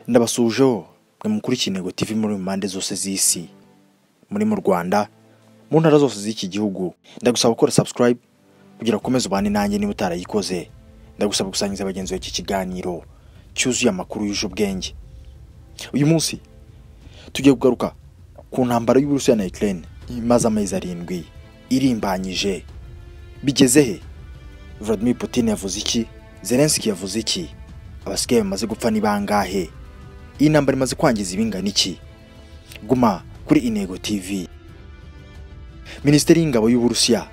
Ndabasuhujeho mwe mukurikiye Intego TV muri mpande zose z'isi, muri mu Rwanda, mu ntara zose z'iki gihugu. Ndagusaba gukora subscribe kugira ukomeze ubane nanjye niba utarayikoze. Ndagusaba gusangiza bagenzi bawe iki kiganiro cyuzuye amakuru yuje ubwenge. Uyu munsi tugiye kugaruka ku ntambara y'Uburusiya na Ukraine imaze amezi 7 irimbanyije. Bigeze he? Vladimir Putin yavuze iki? Zelensky yavuze iki? Abasigaye bamaze gupfa ni bangahe? Iyi ntambara imaze kwangiza ibingana iki? Guma kuri Intego TV. Minisiteri y'Ingabo y'Uburusiya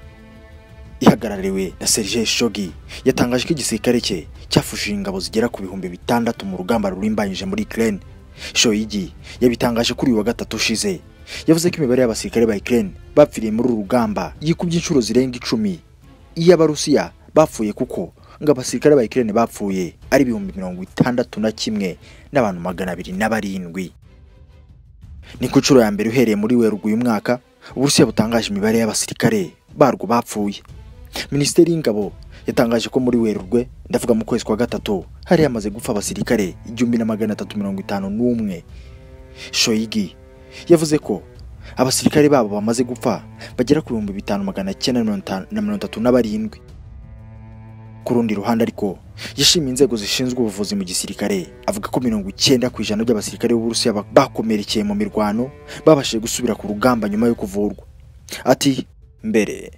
ihagarariwe na Sergei Shoigu yatangaje ko igisirikare cye cyafushije ingabo zigera ku 6000 mu rugamba rurimbanyije muri Ukraine. Shoigu yabitangaje kuri uyu wa gatatu ushize. Yavuze ko imibare y'abasirikare ba Ukraine bapfiriye muri uru rugamba yikubye inshuro zirenga 10 iy'Abarusiya bapfuye, kuko ngo abasirikare ba Ukraine bapfuye ari 61,207 n'abantu 207. Ni ku nshuro ya mbere uhereye muri Werurwe uyu mwaka Uburusiya butangaje imibare y'abasirikare barwo bapfuye. Minisiteri y'Ingabo yatangaje ko muri Werurwe, ndavuga mu kwezi kwa gatatu, hari hamaze gupfa abasirikare 1351. Shoigu yavuze ko abasirikare babo bamaze gupfa bagera ku 5937. Ku rundi ruhande ariko yashimiye inzego zishinzwe ubuvuzi mu gisirikare, avuga ko 90% by'abasirikare b'Uburusiya bakomerekeye mu mirwano babashije gusubira ku rugamba nyuma yo kuvurwa. Ati mbere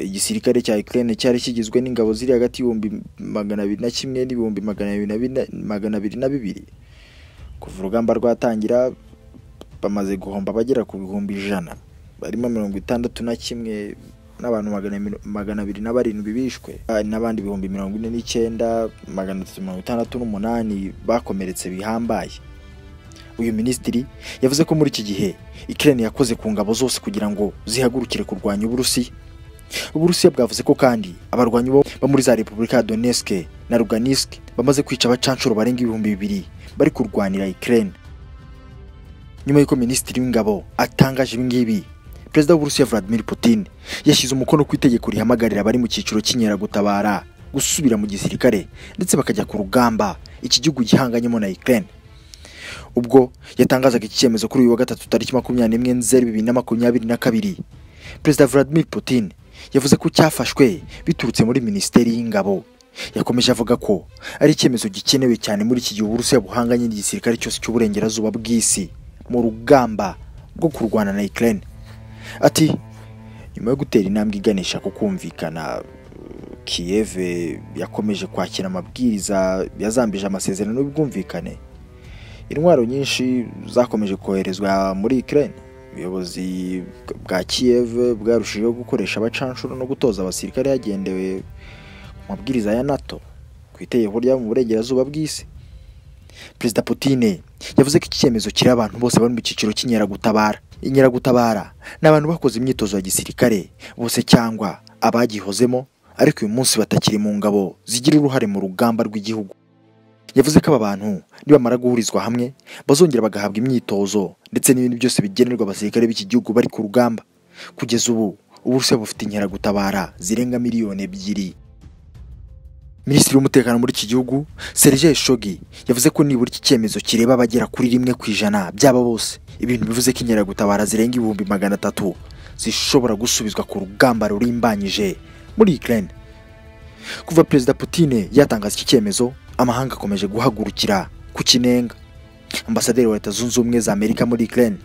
igisirikare cya Ukraine cyari kigizwe n'ingabo ziri hagati y'ibihumbi 201 n'ibihumbi 202. Kuva urugamba rwatangira bamaze guhomba bagera ku 100,000, barimo 61 n'abantu 207 bishwe, n'abandi 49,368 bakomeretse bihambaye. Uyu minisitiri yavuze ko muri iki gihe Ukraine yakoze ku ngabo zose kugira ngo zihagurukire kurwanya Uburusiya. Uburusiya bwavuze ko kandi abarwanyi bo muri za Repubulika ya Donetsk na Lugansk bamaze kwica abacanshuro barenga 2000 bari kurwanira Ukraine. Nyuma y'uko minisitiri w'ingabo atangaje ibi ngibi, Perezida w'Uburusiya Vladimir Putin yashyize umukono ku itegeko rihamagarira abari mu cyiciro cy'inkeragutabara gusubira mu gisirikare ndetse bakajya ku rugamba iki gihugu gihanganyemo na Ukraine. Ubwo yatangazaga iki cyemezo kuri uyu wa gatatu tariki 21 Nzeri 2022, Perezida Vladimir Putin yavuze ko cyafashwe biturutse muri Minisiteri y'Ingabo. Yakomeje avuga ko ari icyemezo gikenewe cyane muri iki gihe Uburusiya buhanganye n'igisirikare cyose cy'uburengerazuba bw'isi mu rugamba rwo kurwana na Ukraine. Ati nyuma yo gutera intambwe iganisha ku kumvikana, Kiev yakomeje kwakira amabwiriza yazambije amasezerano y'ubwumvikane. Intwaro nyinshi zakomeje koherezwa muri Ukraine. Ubuyobozi bwa Kiev bwarushijeho gukoresha abacanshuro no gutoza abasirikare hagendewe ku mabwiriza ya NATO ku itegeko rya mu burengerazuba bw'isi. Perezida Putin yavuze ko iki cyemezo kiri abantu bose bari mu cyiciro cy'inkeragutabara. Inkeragutabara ni abantu bakoze imyitozo ya gisirikare bose cyangwa abagihozemo, ariko uyu munsi batakiri mu ngabo zigira uruhare mu rugamba rw'igihugu. Yavuze ko aba bantu nibamara guhurizwa hamwe bazongera bagahabwa imyitozo ndetse n'ibindi byose bigenerwa abasirikare b'iki gihugu bari ku rugamba. Kugeza ubu Uburusiya bufite inkeragutabara zirenga 2 miliyoni. Minisitiri w'Umutekano muri iki gihugu Sergei Shoigu yavuze ko nibura iki cyemezo kireba abagera kuri 1% by'aba bose, ibintu bivuze ko inkeragutabara zirenga 300,000 zishobora gusubizwa ku rugamba rurimbanyije muri Ukraine. Kuva Perezida Putin yatangaza iki cyemezo, amahanga akomeje guhagurukira kukinenga. Ambasaderi wa Leta Zunze Ubumwe za Amerika muri Ukraine,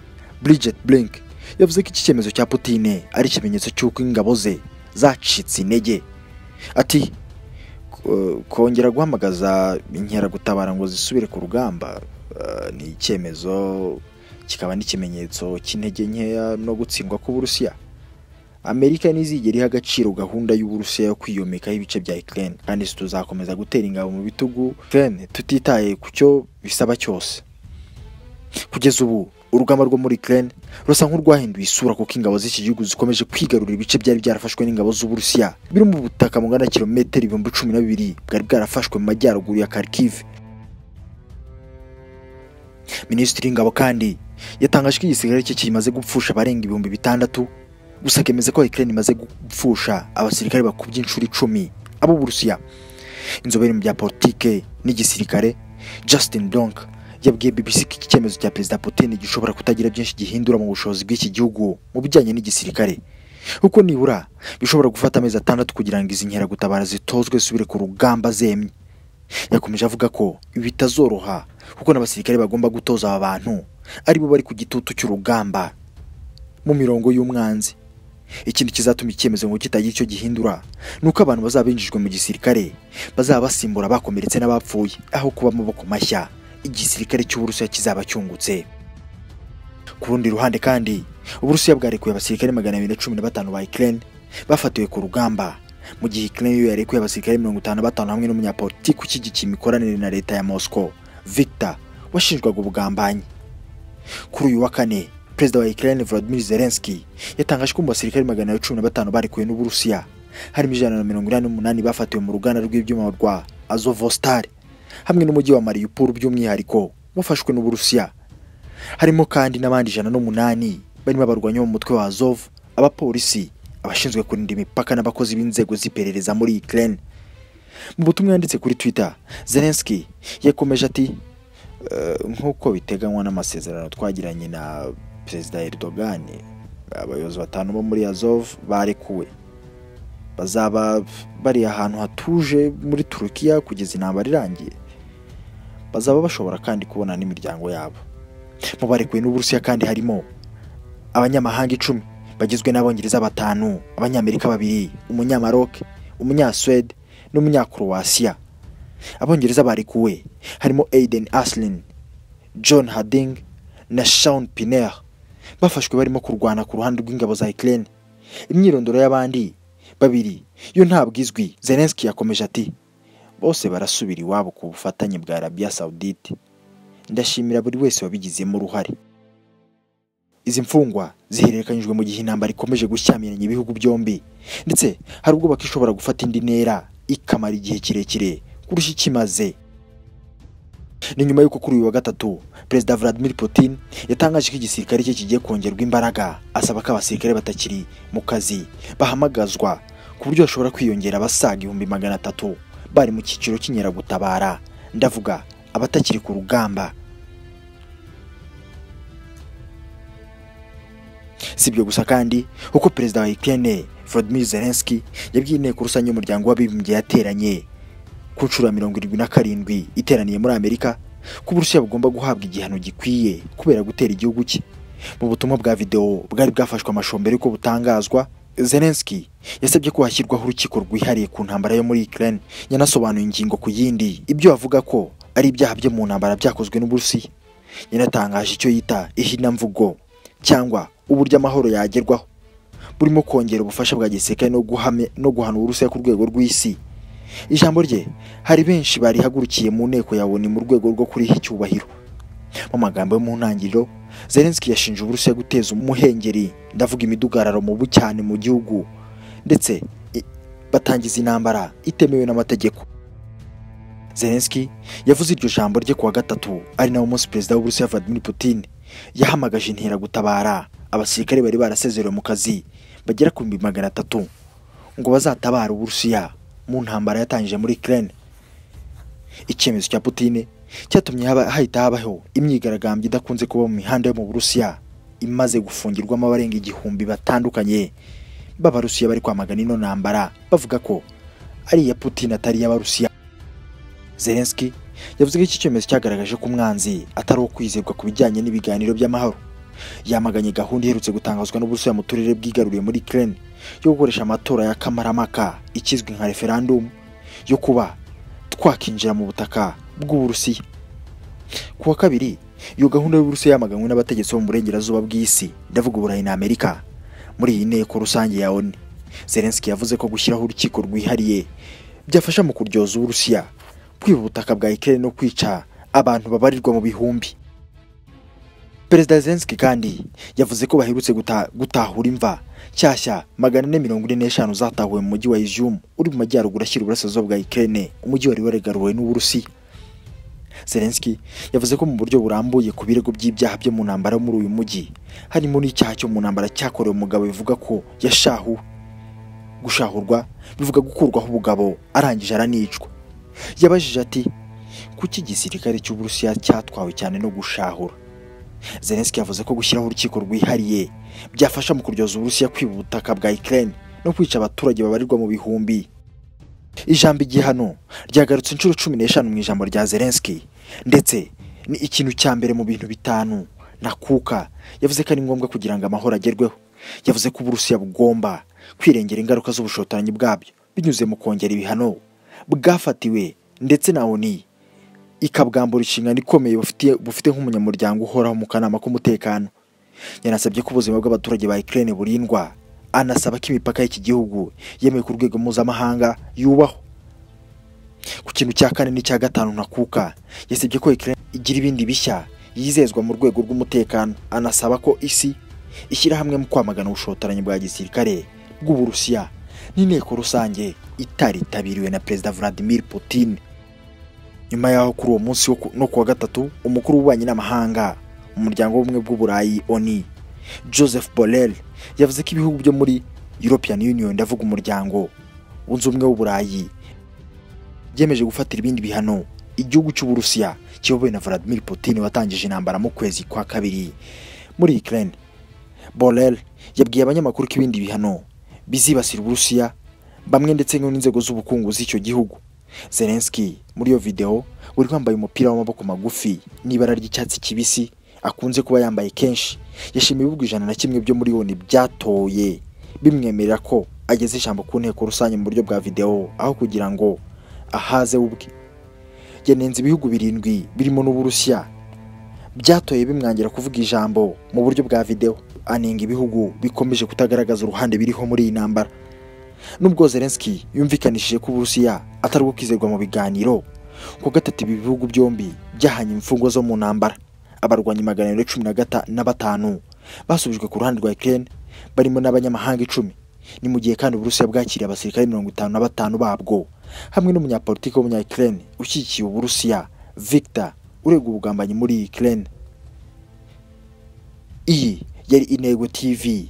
Bridget Blink, yavuze ko iki cyemezo cya Putin ari ikimenyetso cy'uko ingabo ze zacitse intege. Ati kongera guhamagaza inkeragutabara ngo zisubire ku rugamba ni icyemezo kikaba n'ikimenyetso cy'intege nkeya no gutsindwa k'Uburusiya. Amerika ntizigera iha agaciro gahunda y'Uburusiya yo kwiyomekaho ibice bya Ukraine, kandi tuzakomeza gutera ingabo mu bitugu Ukraine tutitaye ku cyo bisaba cyose. Kugeza ubu urugamba rwo muri Ukraine rusa nk'urwahinduye isura, kuko ingabo z'iki gihugu zikomeje kwigarurira ibice byari byarafashwe n'ingabo z'Uburusiya biri mu butaka bungana kilometero 12,000 bwari bwarafashwe mu majyaruguru ya Kharkiv. Minisitiri w'Ingabo kandi yatangaje ko igisirikare cye kimaze gupfusha abarenga 6000, gusa akemeza ko Ukraine imaze gupfusha abasirikare bakubye inshuro 10 ab'Uburusiya. Inzobere mu bya politike n'igisirikare Justin Donk Yabwiye BBC ko iki cyemezo cya Perezida Putin gishobora kutagira byinshi gihindura mu bushobozi bw'iki gihugu mu bijyanye n'igisirikare, kuko nibura bishobora gufata amezi 6 kugira ngo izi nkeragutabara zitozwe zisubire ku rugamba zemye. Yakomeje avuga ko ibi bitazoroha kuko n'abasirikare bagomba gutoza aba bantu aribo bari ku gitutu cy'urugamba mu mirongo y'umwanzi. Ikindi kizatuma icyemezo ngo kitagira icyo gihindura ni uko abantu bazaba binjijwe mu gisirikare bazaba basimbura abakomeretse n'abapfuye, aho kuba amaboko mashya igisirikare cy'Uburusiya kizaba cyungutse. Ku rundi ruhande kandi, Uburusiya bwarekuye abasirikare 215 ba Ukraine bafatiwe ku rugamba, mu gihe Ukraine yo yarekuye abasirikare 55 hamwe n'umunyapolitiki ushyigikiye imikoranire na leta ya Moscow, Victor, washinjwaga ubugambanyi. Kuri uyu wa kane, Perezida wa Ukraine Volodymyr Zelensky yatangaje ko mu basirikare 215 barekuwe n'Uburusiya harimo 188 bafatiwe mu ruganda rw'ibyuma rwa Azovstal hamwe n'umujyi wa Mariupol by'umwihariko wafashwe n'Uburusiya. Harimo kandi n'abandi 108 barimo abarwanyi bo mu mutwe wa Azov, abapolisi, abashinzwe kurinda imipaka n'abakozi b'inzego z'iperereza muri Ukraine. Mu butumwa yanditse kuri Twitter, Zelensky yakomeje ati: "Nk'uko biteganywa n'amasezerano twagiranye na Perezida Erdogan, abayobozi 5 bo muri Azov barekuwe. Bazaba bari ahantu hatuje muri Turukiya kugeza intambara irangiye. Bazaba bashobora kandi kubona n'imiryango yabo." Mu barekuwe n'Uburusiya kandi harimo abanyamahanga 10 bagizwe n'Abongereza 5, Abanyamerika 2, Umunyamaroc, Umunyaswede n'Umunyakroatia. Abongereza barekuwe harimo Aiden Aslin, John Harding na Sean Pinner, bafashwe barimo kurwana ku ruhande rw'ingabo za Ukraine. Imyirondoro y'abandi 2 yo ntabwo izwi. Zelensky yakomeje ati: "Bose barasubira iwabo ku bufatanye bwa Arabia Saudite. Ndashimira buri wese wabigizemo uruhare." Izi mfungwa zihererekanyijwe mu gihe intambara ikomeje gushyamiranya ibihugu byombi, ndetse hari ubwo bakishobora gufata indi ntera ikamara igihe kirekire kurusha ikimaze. Ni nyuma y'uko kuri uyu wa gatatu Perezida Vladimir Putin yatangaje ko igisirikare cye kigiye kongerwa imbaraga, asaba ko abasirikare batakiri mu kazi bahamagazwa ku buryo bashobora kwiyongera abasaga 300,000 bari mu cyiciro cy'inkeragutabara, ndavuga abatakiri ku rugamba. Si ibyo gusa kandi, kuko Perezida wa Ukraine Volodymyr Zelensky yabwiye inteko rusange y'umuryango w'abibumbye yateranye ku nshuro ya 77 iteraniye muri Amerika ko Uburusiya bugomba guhabwa igihano gikwiye kubera gutera igihugu cye. Mu butumwa bwa video bwari bwafashwe amashusho mbere yuko butangazwa, Zelensky yasabye ko hashyirwaho urukiko rwihariye ku ntambara yo muri Ukraine. Yanasobanuye ingingo ku yindi ibyo avuga ko ari ibyaha byo mu ntambara byakozwe n'Uburusiya. Yanatangaje icyo yita ihinamvugo cyangwa uburyo amahoro yagerwaho, burimo kongera ubufasha bwa gisirikare no guhana Uburusiya ku rwego rw'isi. Ijambo rye hari benshi barihagurukiye mu nteko ya ONU mu rwego rwo kuriha icyubahiro. Mu magambo yo mu ntangiriro, Zelensky yashinje Uburusiya guteza umuhengeri, ndavuga imidugararo mubi cyane mu gihugu, ndetse batangiza intambara itemewe n'amategeko. Zelensky yavuze iryo jambo rye kuwa gatatu, ari nawo munsi Perezida w'Uburusiya Vladimir Putin yahamagaje inkeragutabara abasirikare bari barasezerewe mu kazi bagera ku 300,000 ngo bazatabara Uburusiya mu ntambara yatangije muri Ukraine. Icyemezo cya Putin cyatumye hahita habaho imyigaragambyo idakunze kuba mu mihanda yo mu Burusiya, imaze gufungirwamo abarenga 1000 batandukanye b'Abarusiya bari kwamagana ino ntambara, bavuga ko ari iya Putin atari iy'Abarusiya. Zelensky yavuze ko iki cyemezo cyagaragaje ko umwanzi atari uwo kwizerwa ku bijyanye n'ibiganiro by'amahoro. Yamaganye gahunda iherutse gutangazwa n'Uburusiya mu turere bwigaruriye muri Ukraine yo gukoresha amatora ya kamarampaka, ikizwi nka referendum, yo kuba twakinjira mu butaka bw'Uburusiya. Ku wa kabiri, iyo gahunda y'Uburusiya yamaganywe n'abategetsi bo mu burengerazuba bw'isi, ndavuga Uburayi na Amerika, muri iyi nteko rusange ya ONU. Zelensky yavuze ko gushyiraho urukiko rwihariye byafasha mu kuryoza Uburusiya kwiba ubutaka bwa Ukraine no kwica abantu babarirwa mu bihumbi. Perezida Zelensky kandi yavuze ko baherutse gutahura imva nshyashya 445 zatahuwe mu mujyi wa Izium uri mu majyaruguru ashyira uburasirazuba bwa Ukraine, umujyi wari waregaruwe n'Uburusiya. Zelensky yavuze ko mu buryo burambuye ku birego by'ibyaha byo mu ntambara muri uyu mujyi, harimo n'icyaha cyo mu ntambara cyakorewe umugabo bivuga ko yashahuwe. Gushahurwa bivuga gukurwaho ubugabo, arangije aranicwa. Yabajije ati: Kuki igisirikare cy'Uburusiya cyatwawe cyane no gushahura? Zelensky yavuze ko gushyiraho urukiko rwihariye byafasha mu kuryoza Uburusiya kwiba ubutaka bwa Ukraine no kwica abaturage babarirwa mu bihumbi. Ijambo igihano ryagarutse inshuro 15 mu ijambo rya Zelensky, ndetse ni ikintu cya mbere mu bintu 5 nakuka yavuze ko ari ngombwa kugira ngo amahoro agerweho. Yavuze ko Uburusiya bugomba kwirengera ingaruka z'ubushotoranyi bwabyo binyuze mu kongera ibihano bwafatiwe, ndetse na ONU ikabwambura inshingano ikomeye bufite nk'umunyamuryango uhoraho mu kanama k'umutekano. Yanasabye ko ubuzima bw'abaturage ba Ukraine burindwa, anasaba ko imipaka y'iki gihugu yemewe ku rwego mpuzamahanga yubahwa. Ku kintu cya kane n'icya gatanu nakuka yasabye ko Ukraine igira ibindi bishya yizezwa mu rwego rw'umutekano, anasaba ko isi ishyira hamwe mu kwamagana ubushotoranyi bwa gisirikare bw'Uburusiya n'inteko rusange itaritabiriwe na Perezida Vladimir Putin. Nyuma yaho kuri uwo munsi no kuwa gatatu, umukuru w'ububanyi n'amahanga mu muryango w'ubumwe bw'Uburayi ONU Joseph Borrell yavuze ko ibihugu byo muri European Union, ndavuga umuryango wunze ubumwe w'Uburayi, byemeje gufatira ibindi bihano igihugu cy'Uburusiya kiyobowe na Vladimir Putin watangije intambara mu kwezi kwa kabiri muri Ukraine. Borrell yabwiye abanyamakuru ko ibindi bihano bizibasira Uburusiya bamwe ndetse n'inzego z'ubukungu z'icyo gihugu. Zelensky muri iyo video wari wambaye umupira w'amaboko magufi n'ibara ry'icyatsi kibisi akunze kuba yambaye kenshi, yashimiye ibihugu 101 byo muri ONU byatoye bimwemerera ko ageze ijambo ku nteko rusange mu buryo bwa video aho kugira ngo ahaze ubwe. Yanenze ibihugu 7 birimo n'Uburusiya byatoye bimwangira kuvuga ijambo mu buryo bwa video, anenga ibihugu bikomeje kutagaragaza uruhande biriho muri iyi ntambara. Nubwo Zelensky yumvikanishije ko Uburusiya atari ubwo kwizerwa mu biganiro, ku gatatu ibi bihugu byombi byahanye imfungwa zo mu ntambara. Abarwanyi 215 basubijwe ku ruhande rwa Ukraine barimo n'abanyamahanga 10. Ni mu gihe kandi Uburusiya bwakiriye abasirikare 55 babwo hamwe n'umunyapolitiki w'umunya Ukraine ushyigikiye Uburusiya Victor uregwa ubugambanyi muri Ukraine. Iyi yari Intego TV.